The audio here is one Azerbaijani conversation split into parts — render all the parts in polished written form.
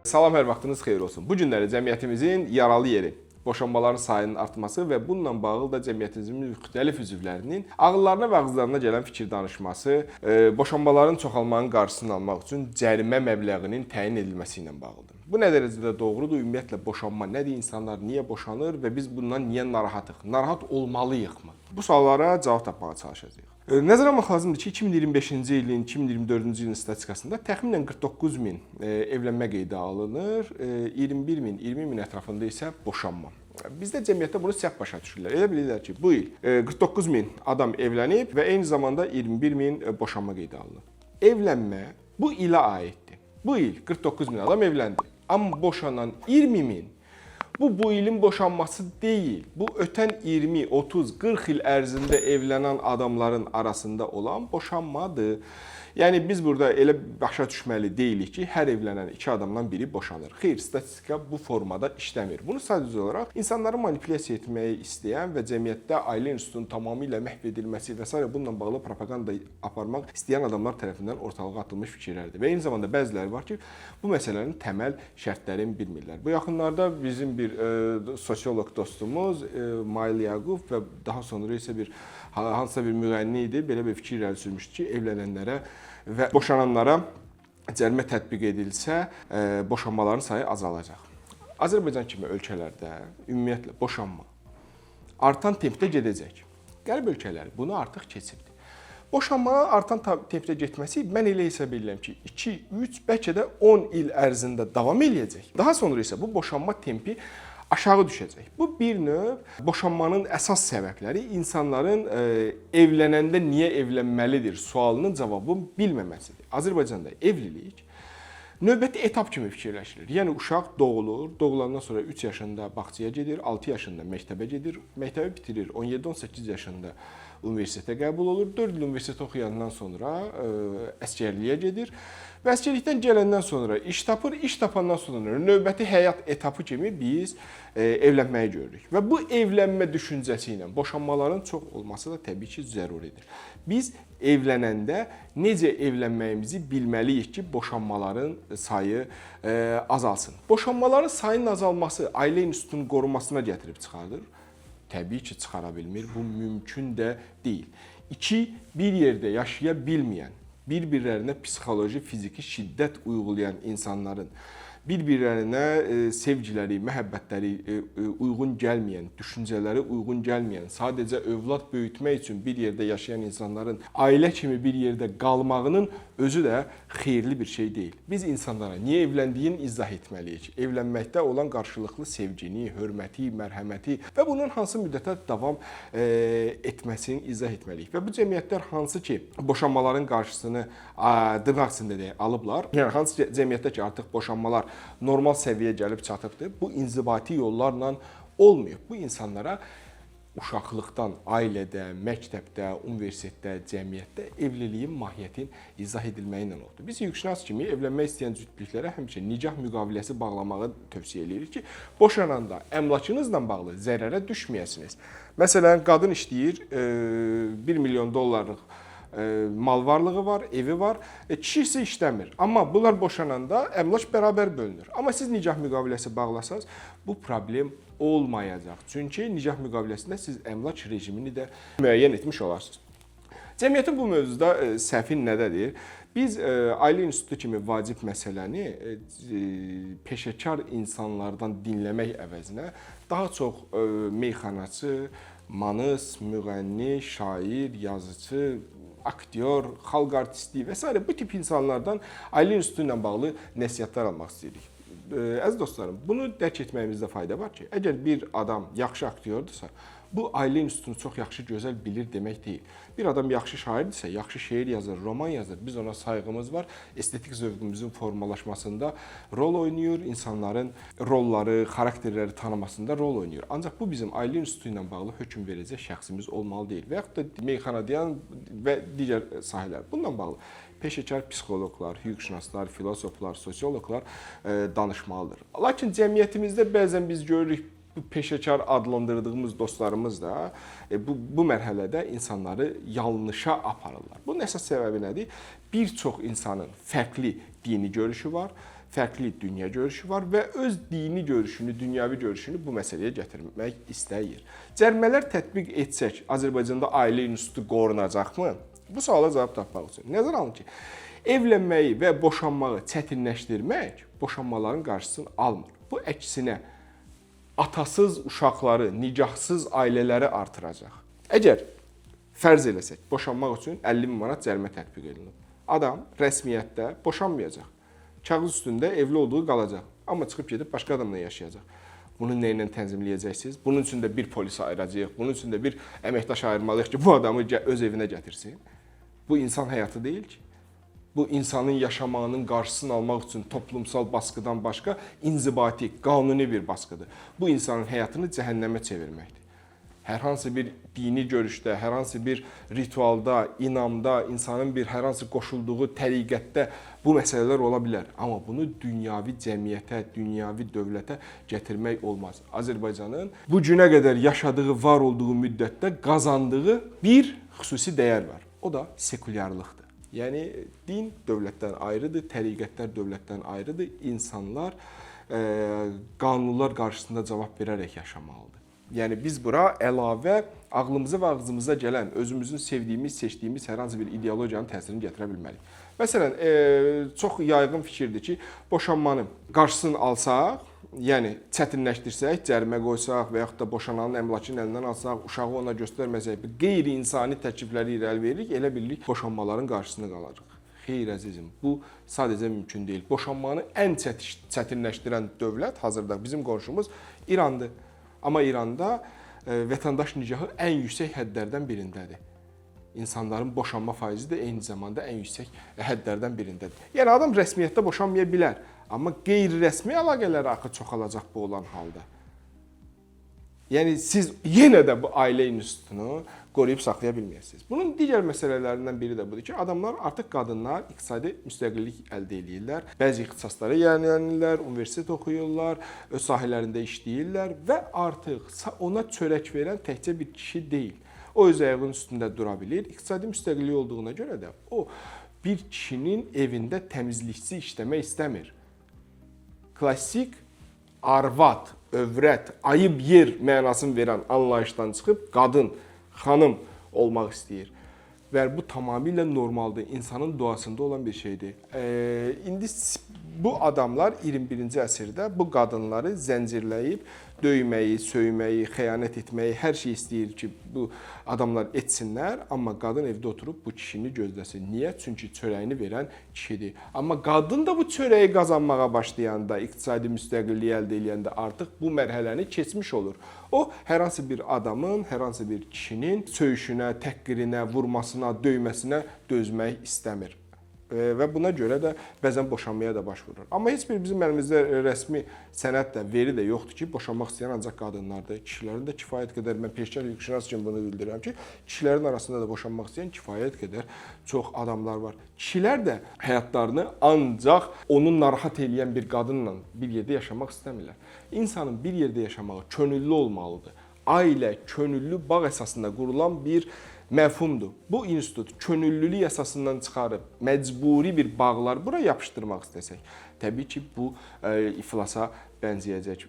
Salam, hər vaxtınız xeyir olsun. Bu günləri cəmiyyətimizin yaralı yeri boşanmaların sayının artması və bununla bağlı da cəmiyyətimizin müxtəlif üzvlərinin ağıllarına və ağızlarına gələn fikir danışması, boşanmaların çoxalmanın qarşısını almaq üçün cərimə məbləğinin təyin edilməsi ilə bağlıdır. Bu nə dərəcədə doğrudur? Ümumiyyətlə boşanma nədir? İnsanlar niyə boşanır və biz bundan niyə narahatıq? Narahat olmalıyıqmı? Bu suallara cavab tapmağa çalışacağıq. Nəzərə almaq lazımdır ki, 2025-ci ilin, 2024-cü ilin statistikasında təxminən 49 min evlənmə qeydə alınır, 21 min, 20 min ətrafında isə boşanma. Bizdə cəmiyyətdə bunu səhv başa düşürlər. Elə bilirlər ki, bu il 49 min adam evlənib və eyni zamanda 21 min boşanma qeydə alınıb. Evlənmə bu ilə aiddir. Bu il 49 min adam evləndi. Amma boşanan 20 min bu ilin boşanması deyil. Bu ötən 20, 30, 40 il ərzində evlənən adamların arasında olan boşanmadır. Yəni biz burada elə başa düşməli deyilik ki, hər evlənən iki adamdan biri boşanır. Xeyr, statistika bu formada işləmir. Bunu sadəcə olaraq insanları manipulyasiya etməyi istəyən və cəmiyyətdə ailə institutunun tamamilə məhv edilməsi və sairə bununla bağlı propaganda aparmaq istəyən adamlar tərəfindən ortalığa atılmış fikirlərdir. Və eyni zamanda bəziləri var ki, bu məsələnin təməl şərtlərini bilmirlər. Bu yaxınlarda bizim bir sosioloq dostumuz Mail Yaqub və daha sonra isə bir hansısa bir müğənni idi, belə bir fikir irəli sürmüşdü ki, evlənənlərə və boşananlara cərimə tətbiq edilsə, boşanmaların sayı azalacaq. Azərbaycan kimi ölkələrdə ümumiyyətlə boşanma artan tempdə gedəcək. Qərb ölkələri bunu artıq keçibdi. Boşanmanın artan tempdə getməsi mən elə hesab edirəm ki, 2, 3, bəlkə də 10 il ərzində davam eləyəcək. Daha sonra isə bu boşanma tempi aşağı düşəcək. Bu bir növ boşanmanın əsas səbəbləri insanların evlənəndə niyə evlənməlidir sualının cavabını bilməməsidir. Azərbaycanda evlilik növbəti etap kimi fikirləşilir. Yəni uşaq doğulur, doğulandan sonra 3 yaşında bağçaya gedir, 6 yaşında məktəbə gedir, məktəbi bitirir, 17-18 yaşında universitetə qəbul olur. 4 il universitet oxuyandan sonra əsgərliyə gedir və əsgərlikdən gələndən sonra iş tapır. İş tapandan sonra növbəti həyat etapı kimi biz evlənməyi görürük. Və bu evlənmə düşüncəsi ilə boşanmaların çox olması da təbii ki, zəruridir. Biz evlənəndə necə evlənməyimizi bilməliyik ki, boşanmaların sayı azalsın. Boşanmaların sayının azalması ailə institutunun qorunmasına gətirib çıxardır. Təbii ki, çıxara bilmir. Bu mümkün də deyil. İki, bir yerdə yaşaya bilməyən, bir-birlərinə psixoloji, fiziki şiddət uygulayan insanların bir-birlərinə sevgiləri, məhəbbətləri uyğun gəlməyən, düşüncələri uyğun gəlməyən, sadəcə övlad böyütmək üçün bir yerdə yaşayan insanların ailə kimi bir yerdə qalmağının özü də xeyirli bir şey deyil. Biz insanlara niyə evləndiyini izah etməliyik. Evlənməkdə olan qarşılıqlı sevgini, hörməti, mərhəməti və bunun hansı müddətə davam etməsini izah etməliyik. Və bu cəmiyyətlər hansı ki, boşanmaların qarşısını dırnaq içində deyək, alıblar. Yəni hansı cəmiyyətdə ki, artıq boşanmalar normal səviyyəyə gəlib çatıbdır, bu inzibati yollarla olmayıb. Bu insanlara uşaqlıqdan ailədə, məktəbdə, universitetdə, cəmiyyətdə evliliyin mahiyyətinin izah edilməyi ilə oldu. Biz hüquqşünas kimi evlənmək istəyən cütlüklərə həmişə nikah müqaviləsi bağlamağı tövsiyə edirik ki, boşananda əmlakınızla bağlı zərərə düşməyəsiniz. Məsələn, qadın işləyir, 1 milyon dollarlıq mal varlığı var, evi var. Kişi isə işləmir. Amma bunlar boşananda əmlak bərabər bölünür. Amma siz nikah müqaviləsi bağlasanız, bu problem olmayacaq. Çünki nikah müqaviləsində siz əmlak rejimini də müəyyən etmiş olarsınız. Cəmiyyətin bu mövzuda səhvi nədədir? Biz ailə institutu kimi vacib məsələni peşəkar insanlardan dinləmək əvəzinə daha çox meyxanaçı, manus, müğənni, şair, yazıçı, aktyor, xalq artisti və sairə bu tip insanlardan ailə institutu ilə bağlı nəsihətlər almaq istəyirik. Əziz dostlarım, bunu dərk etməyimizdə fayda var ki, əgər bir adam yaxşı aktyordursa, bu ailə institutunu çox yaxşı, gözəl bilir demək deyil. Bir adam yaxşı şairdirsə, yaxşı şeir yazır, roman yazır, biz ona sayğımız var. Estetik zövqümüzün formalaşmasında rol oynayır, insanların rolları, xarakterləri tanımasında rol oynayır. Ancaq bu bizim ailə institutu ilə bağlı hökm verəcək şəxsimiz olmalı deyil. Və yaxud da meyxana deyən və digər sahələr. Bununla bağlı peşəkar psixoloqlar, hüquqşünaslar, filosoflar, sosioloqlar danışmalıdır. Lakin cəmiyyətimizdə bəzən biz görürük Bu peşəkar adlandırdığımız dostlarımız da bu mərhələdə insanları yanlışa aparırlar. Bunun əsas səbəbi nədir? Bir çox insanın fərqli dini görüşü var, fərqli dünya görüşü var və öz dini görüşünü, dünyəvi görüşünü bu məsələyə gətirmək istəyir. Cərimələr tətbiq etsək, Azərbaycanda ailə institutu qorunacaqmı? Bu suala cavab tapmaq üçün nəzərə alın ki, evlənməyi və boşanmağı çətinləşdirmək boşanmaların qarşısını almır. Bu əksinə atasız uşaqları, nikahsız ailələri artıracaq. Əgər fərz eləsək, boşanmaq üçün 50 min manat cərimə tətbiq olunub. Adam rəsmiyyətdə boşanmayacaq. Kağız üstündə evli olduğu qalacaq, amma çıxıb gedib başqa adamla yaşayacaq. Bunu nə ilə tənzimləyəcəksiniz? Bunun üçün də bir polis ayıracağıq, bunun üçün də bir əməkdaş ayırmalıyıq ki, bu adamı öz evinə gətirsin. Bu insan həyatı deyil ki. Bu insanın yaşamağının qarşısını almaq üçün toplumsal baskıdan başqa inzibati, qanuni bir baskıdır. Bu insanın həyatını cəhənnəmə çevirməkdir. Hər hansı bir dini görüşdə, hər hansı bir ritualda, inamda, insanın bir hər hansı qoşulduğu təriqətdə bu məsələlər ola bilər. Amma bunu dünyavi cəmiyyətə, dünyavi dövlətə gətirmək olmaz. Azərbaycanın bu günə qədər yaşadığı, var olduğu müddətdə qazandığı bir xüsusi dəyər var. O da sekulyarlıqdır. Yəni din dövlətdən ayrıdır, təriqətlər dövlətdən ayrıdır. İnsanlar qanunlar qarşısında cavab verərək yaşamalıdır. Yəni biz bura əlavə ağlımıza və ağzımıza gələn, özümüzün sevdiyimiz, seçdiyimiz hər hansı bir ideologiyanın təsirini gətirə bilmərik. Məsələn, çox yayğın fikirdir ki, boşanmanın qarşısını alsaq, yəni çətinləşdirsək, cərimə qoysaq və yaxud da boşananın əmlakını əlindən alsaq, uşağı ona göstərməsək, qeyri-insani təklifləri irəli veririk, elə bilirik boşanmaların qarşısını qalacaq. Xeyr əzizim, bu sadəcə mümkün deyil. Boşanmanı ən çətinləşdirən dövlət hazırda bizim qonşumuz İrandır. Amma İranda vətəndaş nikahı ən yüksək hədlərdən birindədir. İnsanların boşanma faizi də eyni zamanda ən yüksək hədlərdən birindədir. Yəni adam rəsmiyyətdə boşanmaya bilər, amma qeyri-rəsmi əlaqələr axı çoxalacaq bu olan halda. Yəni siz yenə də bu ailə institutunu qoruyub saxlaya bilməyəsiniz. Bunun digər məsələlərindən biri də budur ki, adamlar artıq qadınlar iqtisadi müstəqillik əldə eləyirlər. Bəzi ixtisaslara yönəlirlər, universitet oxuyurlar, öz sahələrində işləyirlər və artıq ona çörək verən təkcə bir kişi deyil. O öz ayağının üstündə dura bilir. İqtisadi müstəqilliyi olduğuna görə də o bir kişinin evində təmizlikçi işləmək istəmir. Klassik arvad, övrət, ayıb yer mənasını verən anlayışdan çıxıb qadın, xanım olmaq istəyir. Və bu tamamilə normaldır. İnsanın doğasında olan bir şeydir. İndi bu adamlar 21-ci əsrdə bu qadınları zəncirləyib döyməyi, söyməyi, xəyanət etməyi, hər şey istəyir ki, bu adamlar etsinlər, amma qadın evdə oturub bu kişini gözləsin. Niyə? Çünki çörəyini verən kişidir. Amma qadın da bu çörəyi qazanmağa başlayanda, iqtisadi müstəqilliyi əldə eləyəndə artıq bu mərhələni keçmiş olur. O hər hansı bir adamın, hər hansı bir kişinin söyüşünə, təhqirinə, vurmasına, döyməsinə dözmək istəmir. Və buna görə də bəzən boşanmaya da baş vurur. Amma heç bir bizim əlimizdə rəsmi sənəd də, veri də yoxdur ki, boşanmaq istəyən ancaq qadınlardır. Kişilərin də kifayət qədər, mən peşəkar hüquqşünas kimi bunu bildirirəm ki, kişilərin arasında da boşanmaq istəyən kifayət qədər çox adamlar var. Kişilər də həyatlarını ancaq onu narahat eləyən bir qadınla bir yerdə yaşamaq istəmirlər. İnsanın bir yerdə yaşamağı könüllü olmalıdır. Ailə könüllü bağ əsasında qurulan bir məfhumdur. Bu institut könüllülük əsasından çıxarıb məcburi bir bağlar bura yapışdırmaq istəsək, təbii ki, bu iflasa bənzəyəcək.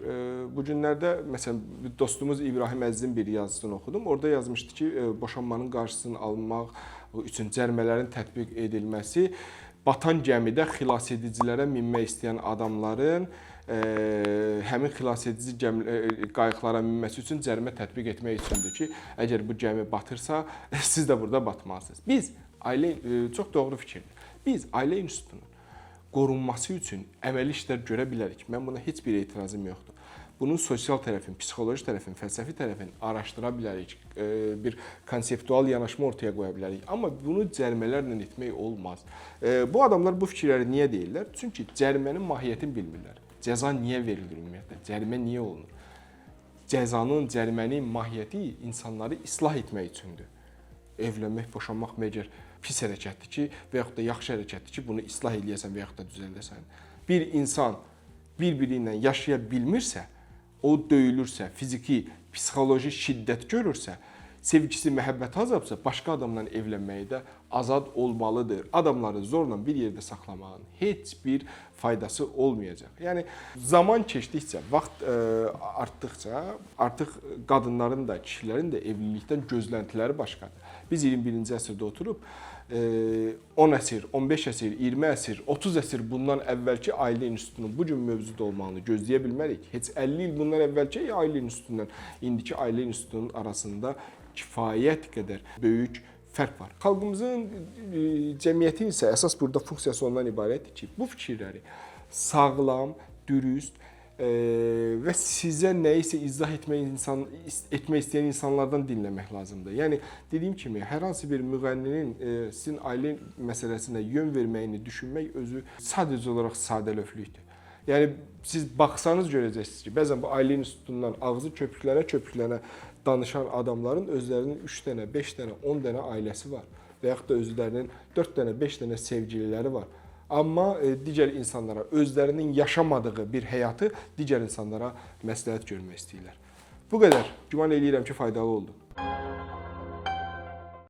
Bu günlərdə məsələn dostumuz İbrahim Əzizin bir yazısını oxudum. Orada yazmışdı ki, boşanmanın qarşısını almaq üçün cərimələrin tətbiq edilməsi batan gəmidə xilasedicilərə minmək istəyən adamların həmin xilasedici qayıqlara minməsi üçün cərimə tətbiq etmək üçündür ki, əgər bu gəmi batırsa, siz də burada batmalısınız. Biz ailə çox doğru fikirdir. Biz ailə institutunun qorunması üçün əməli işlər görə bilərik. Mən buna heç bir etirazım yoxdur. Bunun sosial tərəfini, psixoloji tərəfini, fəlsəfi tərəfini araşdıra bilərik. Bir konseptual yanaşma ortaya qoya bilərik. Amma bunu cərimələrlə etmək olmaz. Bu adamlar bu fikirləri niyə deyirlər? Çünki cərimənin mahiyyətini bilmirlər. Cəza niyə verilir ümumiyyətlə? Cərimə niyə olunur? Cəzanın, cərimənin mahiyyəti insanları islah etmək üçündür. Evlənmək, boşanmaq məgər pis hərəkətdir ki, və yaxud da yaxşı hərəkətdir ki, bunu islah eləyəsən və yaxud da düzəldəsən. Bir insan bir-biri ilə yaşaya bilmirsə, o döyülürsə, fiziki, psixoloji şiddət görürsə, sevgisi, məhəbbəti azalsa, başqa adamla evlənməyə də azad olmalıdır. Adamları zorla bir yerdə saxlamağın heç bir faydası olmayacaq. Yəni zaman keçdikcə, vaxt artdıqca artıq qadınların da, kişilərin də evlilikdən gözləntiləri başqadır. Biz 21-ci əsrdə oturub 10 əsr, 15 əsr, 20 əsr, 30 əsr bundan əvvəlki ailə institutunun bu gün mövcud olmağını gözləyə bilmərik. Heç 50 il bundan əvvəlki ailə institutundan indiki ailə institutunun arasında kifayət qədər böyük fərq var. Xalqımızın, cəmiyyətin isə əsas burada funksiyası ondan ibarətdir ki, bu fikirləri sağlam, dürüst və sizə nəyisə izah etmək istəyən insanlardan dinləmək lazımdır. Yəni dediyim kimi, hər hansı bir müğənninin sizin ailə məsələsinə yön verməyini düşünmək özü sadəcə olaraq sadəlövhlükdür. Yəni siz baxsanız görəcəksiniz ki, bəzən bu ailə institutundan ağzı köpüklənə-köpüklənə danışan adamların özlərinin 3 dənə, 5 dənə, 10 dənə ailəsi var və yaxud da özlərinin 4 dənə, 5 dənə sevgililəri var. Amma digər insanlara özlərinin yaşamadığı bir həyatı digər insanlara məsləhət görmək istəyirlər. Bu qədər. Güman eləyirəm ki, faydalı oldu.